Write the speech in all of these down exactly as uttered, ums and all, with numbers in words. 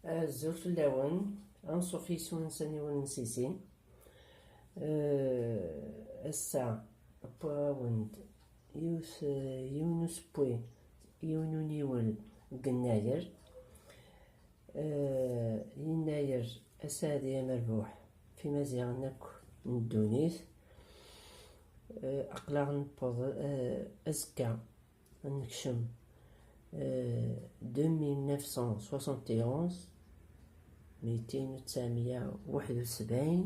Azul fell-awen. Anṣuf yes-wen s aniwel n Sisi. Eh, ass-a, wwiɣ-awen-d yiwet, yiwen usewwi, yiwen uniwel deg Yennayer. Eh, Yennayer aseɛdi amerbuḥ f Imaziɣen akk n ddunit. Eh, aql-aɣ newweḍ, eh, azekka ad nekcem, eh, deux mille neuf cent soixante et onze, mitin u tesɛemya u waḥed u sebɛin,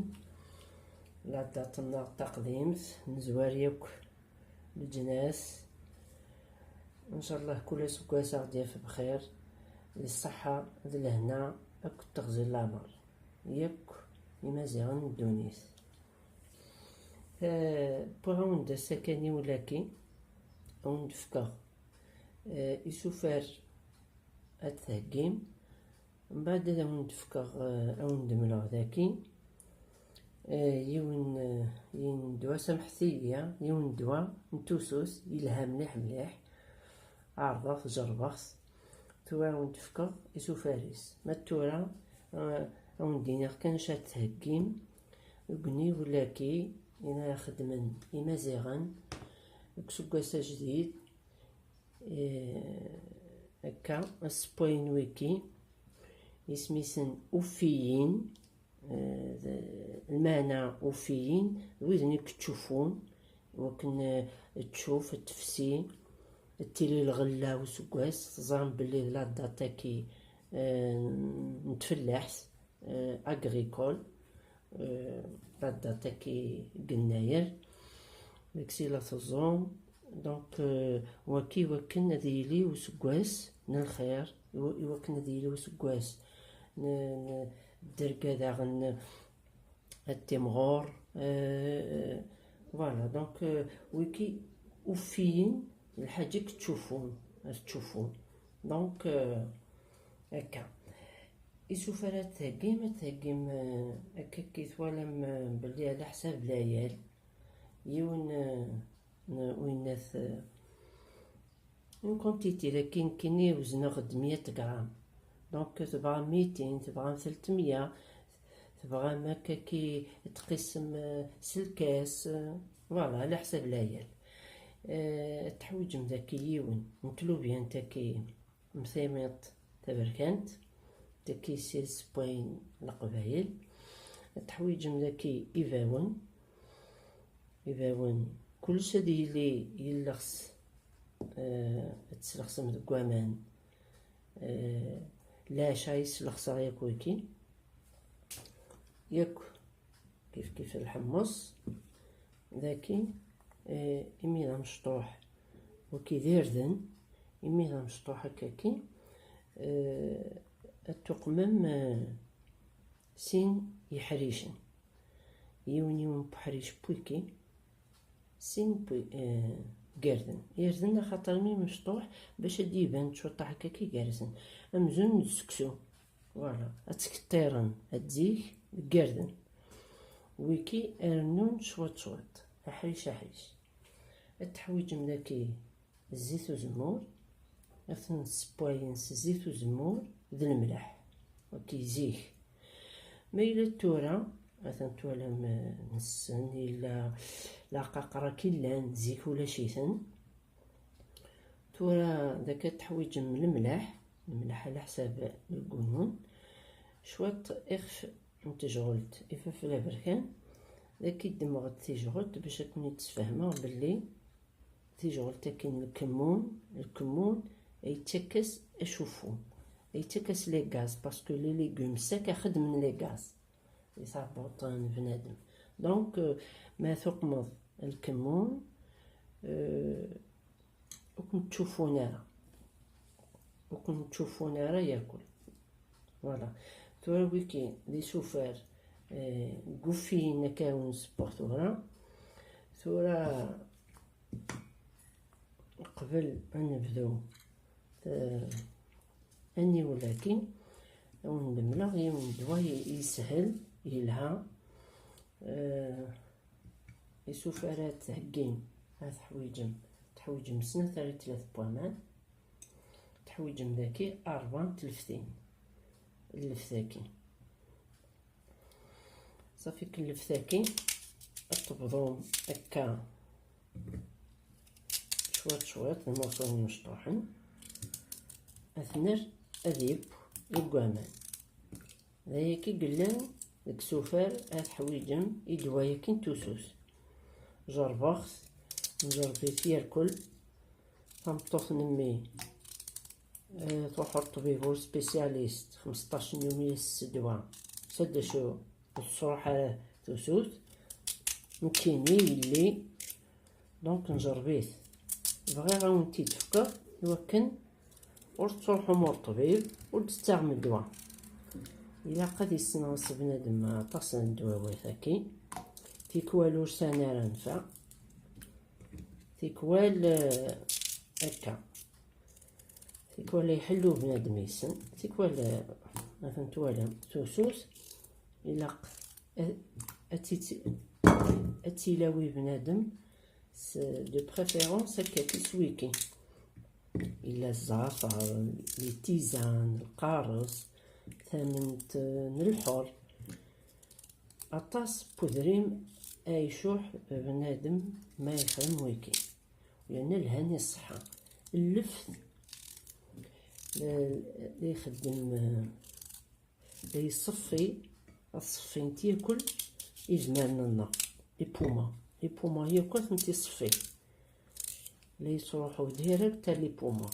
la date-nneɣ taqdimt, nezwar yakk leǧnas. Ncallah kul aseggas ad ɣ-d-yaf bxir, di ṣṣeḥḥa, d lehna akked teɣzi n leɛmer, yakk Imaziɣen n ddunit. Eh, wwiɣ-awen-d ass-a kan aniwel-agi, ad wen-d-fkeɣ, eh, isufar ad t-theggim, mbeɛd ad wen-d-fkeɣ, eh, ad wen-d-mleɣ dagi, eh, yiwen, eh, yiwen ddwa, samḥet-iyi, yiwen ddwa n tusut, yelha mliḥ mliḥ, ɛerḍeɣ-t, jerrbeɣ-t, tura ad wen-d-fkeɣ isufar-is. Ma d tura, eh, ad wen-d-iniɣ kan acu ad theggim deg uniwel-agi, ina xedmen Imaziɣen deg useggas ajdid, eh, akka, asewway n wiki, isem-isen Ufiyin, eh, d, lmeɛna Ufiyin, d widen i yettcufun, wakken, eh, tcuf, tefsi, tili lɣella useggas, teẓram belli d la date-agi, eh, n tfellaḥt, eh, agricole, eh, la date-agi n Yennayer, deg-s i la teẓẓum. Donc, eh, waki, wakken ad yili useggas n lxir, i wa-, i wakken ad yili useggas n, n dderga daɣen ad timɣur, eh, voilà. Donc, eh, wiki Ufiyin, lḥaǧa i yettcufun, ad ttcufun. Donc, eh, akka. Isufar ad theggim, ad theggim, eh, akka ki twalam, eh, belli ala ḥsab layal. Yiwen, eh, n-, winnat, eh, une quantité, dagi nekkini wezneɣ-d meyya gram. Donc, tebɣam mitin, tebɣam tlatmeyya, tebɣam akka ki tqisem, eh, s lkas, eh, voilà, ala ḥsab layal. Eh, teḥwiǧem dagi yiwen n tlubyan taki m timiḍt taberkant, taki s isewwayen n Leqbayel. Teḥwiǧem daki ibawen, ibawen, kullec ad yili yelleɣs, eh, ad teslexsem deg waman, eh, leɛca i slexseɣ yakk wiki, yakk kif kif lḥemmeṣ. Daki, eh, imi d amecṭuḥ, waki d irden, imi d amecṭuḥ akkaki, eh, ad tuqmem, eh, sin yeḥricen. Yiwen yiwen n uḥric n wiki, sin n wi-, eh, n yirden. Irden axaṭer mi mecṭuḥ, bac ad d-iban cwiṭ akkaki gersen. Amzun d seksu. Voilà, ad ttkeṭṭiren, ad zik deg irden. Wiki rennun cwiṭ cwiṭ, aḥric aḥric. Ad teḥwiǧem daki zzit uzemmur, ad ten-ssewwayen s zzit uzemmur d lemleḥ. Waki zik. Ma yella tura, atan twalam, eh, nessen, yella laqaqra ki llan, zik ulac-iten. Tura daki ad teḥwiǧem lemleḥ, lemleḥ ala ḥsab n lgunun, cwiṭ ixef n tejɣelt, ifafel aberkan. Daki ddmeɣ-d tijɣelt bac ad ken-id-sfehmeɣ belli tijɣelt-agi n lkemmun, lkemmun yettak-as acuffu, yettak-as les gaz, parce que les légumes secs xeddmen les gaz i tɛebbuḍt n bnadem. Donc, euh, ma tuqmeḍ lkemmun, euh, ur ken-ttcufun ara, ur ken-ttcufun ara yakk. Voilà. Tura wiki d isufar, eh, guffiyen akka ur nsebbeɣ tura. Tura qbel ad nebdu, eh, aniwel-agi, ad wen-d-mleɣ yiwen n ddwa yeshel, yelha. Eh, isufar ad theggim, ad teḥwiǧem, teḥwiǧem snat ar tlata n waman, teḥwiǧem daki ṛebɛa n tleftin. lleft-agi. Ṣafi, k lleft-agi ad tebḍum akka cwiṭ cwiṭ, lmurṣuyen imecṭuḥen, ad t-nerr ad yeww deg waman. D ayagi i yellan deg usufar, ad teḥwiǧem i ddwa-yagi n tusut. Jerbeɣ-t, njerreb-it yerkul. Tameṭṭut n mmi, eh, truḥ ɣer ṭṭbib ur spécialiste, xmesṭac n yum yas s ddwa, s d acu ur tesruḥ ara tusut. Nekkini yelli, donc njerreb-it. Bɣiɣ ad wen-t-id-fkeɣ i wakken ur tettruḥum ɣer ṭṭbib, ur d-tettaɣem ddwa. Ilaq ad yessenɣes bnadem aṭas n ddwawat-agi. Tikwal ur sɛin ara nnfeɛ. Tikwal, eh, akka. Tikwal iḥellu bnadem-isen. Tikwal, eh, ad ten-twalam. Tusut, ilaq ad, ad tt-, ad tilawi bnadem s, de préférence, akka tiswikin. Illa zzeɛter, les tisanes, lqares, tament n lḥur. Aṭas n udrim ay icuḥ bnadem ma yexdem wiki. Yerna lhan i ṣṣeḥḥa. Lleft, la, la ixeddem, eh, la iṣeffi, ad ṣeffint yakul izmaren-nneɣ. Ipuma, ipuma yakk ad tent-iṣeffi. La yettruḥu direct ar lipuma.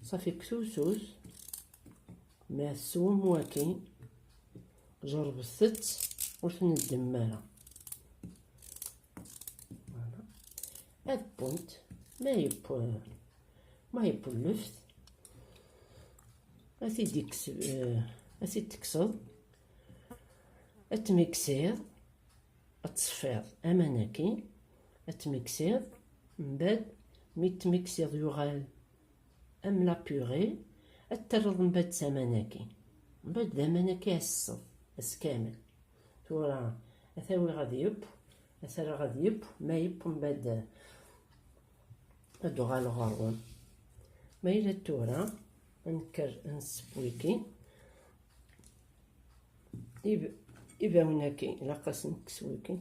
Ṣafi, ktusus, ma teswem waki, jerbet-tt, ur tneddmem ara. Voilà. Ad wwent, ma yeww, ma yeww lleft, ad t-id-ikkes, eh, ad t-id-tekkseḍ, ad tmiksiḍ, ad tesfiḍ aman-agi, ad tmiksiḍ, mbeɛd mi tmiksiḍ yuɣal am la purée, ad t-terreḍ mbeɛd s aman-agi. Mbeɛd d aman-agi ad tesseḍ, ass kamel. Tura ad t-awiɣ ad yeww, ad t-rreɣ ad yeww, ma yeww mbeɛd ad d-uɣaleɣ ɣer-wen. Ma yella tura, ad nekker ad nesseww wiki. Ib-, ibawen-agi, ilaq-asen kkes wigi.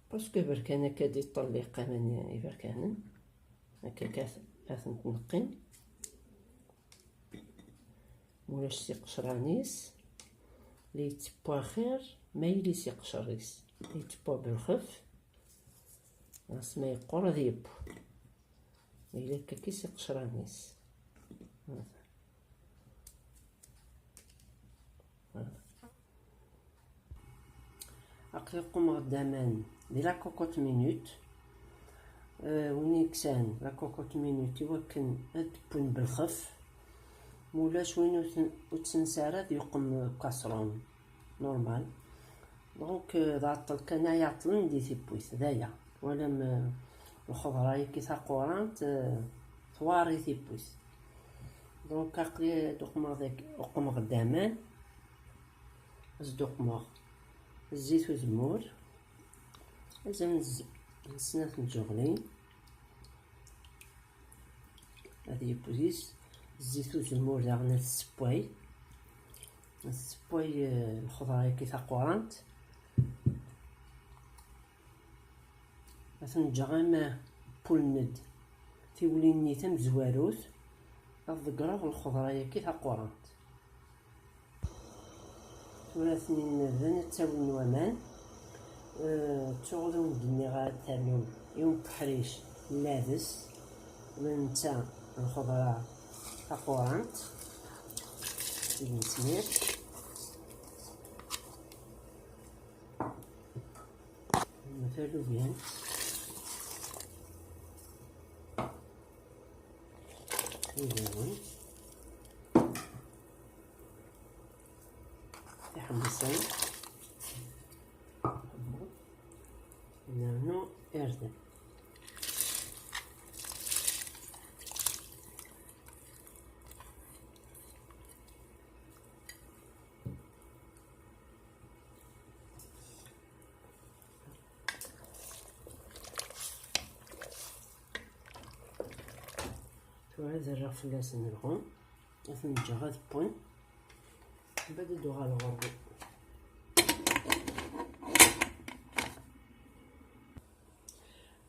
Parce que berkan akka d-iṭelliq aman iberkanen. Akka ka-, ad tent-neqqim. Mulac s iqecran-is, la yettewwa axir ma yili s iqecr-is. La yettewwa belxef. Ɣas ma yeqqur ad yeww. Yella akka s iqecran-is. Aql-i qqumeɣ-d aman di la cocotte minute. Euh, win yekksan la cocotte minute i wakken ad d-wwin belxef. Mulac win ur ten-, ur tt-nesɛi ara ad yuqem casserole. Normal. Donc, euh, d aɛeṭṭel kan ay ɛeṭṭlen di tiwwit, d aya. Twalam, euh, lxeḍra-agi taqurant, euh, twari tiwwit. Donc, aql-i ad uqmeɣ dagi, uqmeɣ-d aman, ad s-d-uqmeɣ zzit uzemmur, azal n z-, n snat n tjeɣlin. Ad yeww deg-s zzit uzemmur daɣen ad tessewway. Ad tessewway, eh, lxeḍra-agi taqurant. Ad ten-ǧǧeɣ ama wwulent-d tiwlin-nni tamezwarut. Ad ḍeggreɣ lxeḍra-agi taqurant. Tura atnin bdan ad ttawin waman. Eh, ttuɣ ur awen-d-nniɣ ara ad ternum yiwen n uḥric n lɛebs, ula d netta n lxeḍra taqurant i d-nesmir. Talubyant. Ibawen. Tiḥemṣin. Nernu irden. Tura ad rreɣ fell-asen lɣum, ad ten-ǧǧeɣ ad wwen. Mbeɛd ad d-uɣaleɣ ɣur-wen.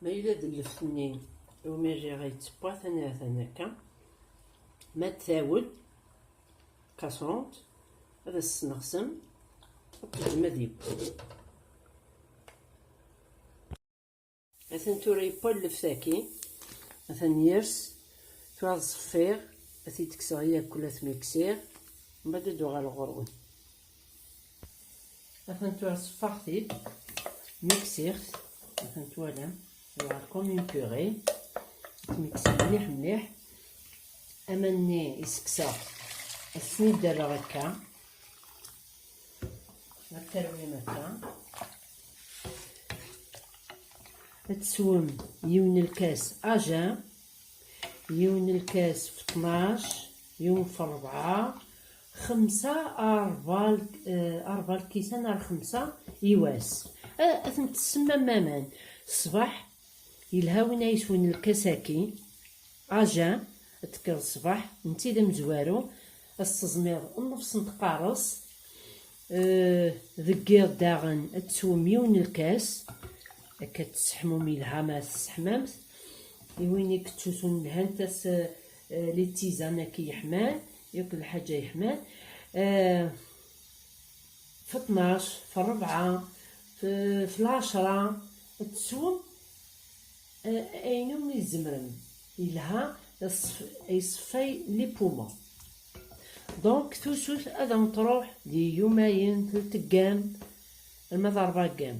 Ma yella d lleft-nni umi rriɣ yettewwa, atan atan akka. Ma d tawel, cassante, ad as-tesneɣsem, ad teǧǧem ad yeww. Atan tura yewwa lleft-agi, atan yers, tura ad ṣeffiɣ, ad t-id-kkseɣ yakk, ad t-miksiɣ, mbeɛd ad d-uɣaleɣ ɣur-wen. Atan tura ṣeffaɣ-t-id, miksiɣ-t, atan twalam, yuɣal comme une purée. Tmiksiɣ mliḥ mliḥ. Aman-nni i ssekseɣ, ad ten-id-rreɣ akka. Ad terwim akka. Ad teswem yiwen lkas à jeun, yiwen lkas f tnac, yiwen f rebɛa, xemsa, rebɛa, eh, rebɛa lkisan ar xemsa i wass. A, ad tent-tessemmam aman. Ṣṣbeḥ, yelha win ay yeswen lkas-agi, à jeun, ad tekkreḍ ṣṣbeḥ, netta d amezwaru, ad s-teẓmiḍ nnefs n tqaṛest, eh, deg yiḍ daɣen ad teswem yiwen lkas, akka tesseḥmum yelha ma tesseḥmamt. I win i yettusun lhant-as, eh, les tisanes-agi yeḥman, yakk lḥaǧa yeḥman. Eh, f tnac, f rebɛa, f, f lɛecṛa, ad teswem, eh, ayen umi tzemrem. Yelha, yeṣf-, yeṣfay les poumons. Donc, tusut ad am-truḥ di yumayen, telt ggam, alma d rebɛa ggam.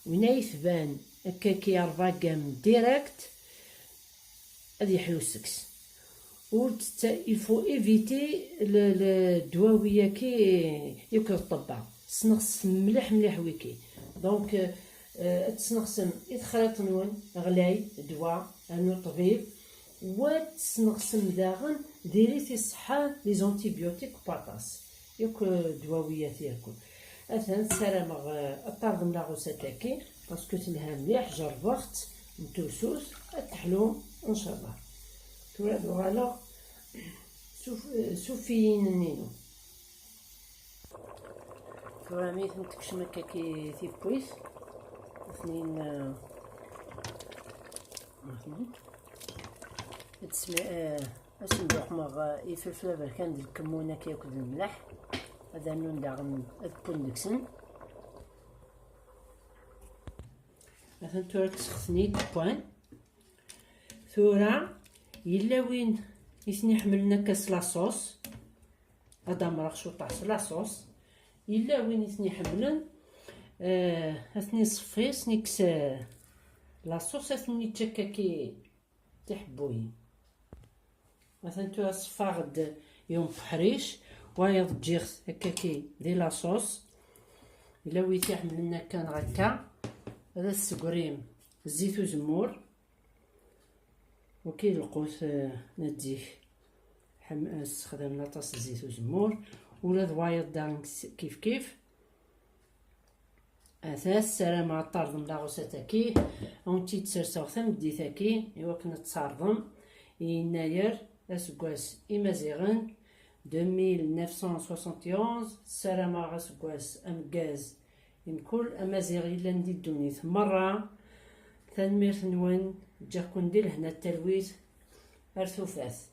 Win ay tban akkaki rebɛa ggam direct, ad yeḥlu seg-s. Ur tetta-, il faut éviter le, le ddwawi-agi yakk d ṭṭebba. Sneɣsem mliḥ mliḥ wiki. Donc, euh, ad tesneɣsem i texriḍt-nwen, ɣlay, ddwa, rnu ṭṭbib, wa tesneɣsem daɣen diri-t i ṣṣeḥḥa, les antibiotiques, waṭas. Yakk, euh, ddwawiyat yakk. Atan ssarameɣ, euh, ad tarḍem la recette-agi, parce que telha mliḥ, jerrbeɣ-tt n tusut, ad teḥlu, ncallah. Tura ad uɣaleɣ s uf-, s uffiyen-nni-inu. Tura mi ten-tekcem akka ki tiwwit, aten-in, euh, ad tesma-, euh, Ad sen-d-uqmeɣ, eh, ifelfel aberkan d lkemmun akka akked lemleḥ. Ad rnun daɣen ad wwun deg-sen. Atan tura kkseɣ-ten-id wwan. Tura, yella win i ten-iḥemmlen akka s la sauce. Ad d-amreɣ cwiṭ s la sauce. Yella win i ten-iḥemmlen, eh, ad ten-iṣeffi, ad sen-ikkes, eh, la sauce, ad ten-ičč akka ki tiḥebbuyin. Atan tura ṣeffaɣ-d yiwen n uḥric, wayeḍ ǧǧiɣ-t akkaki di la sauce. Yella win i t-iḥemmlen akka neɣ akka, ad as-tessegrim zzit uzemmur. Waki lqut, eh, n zik. Ḥem-, eh, ssexdamen aṭas zzit uzemmur. Ula d wayeḍ daɣen kif kif. Ata, ssarameɣ ad tarḍem la recette-agi. Ad wen-tt-id-serseɣ tameddit-agi i wakken ad tt-tarḍem. I yennayer, aseggas imaziɣen, deux mille neuf cent soixante et onze, ssarameɣ aseggas ameggaz i mkul amaziɣ yellan di ddunit merra. Tanemmirt-nwen, ǧǧiɣ-ken di lehna d talwit, ar tufat.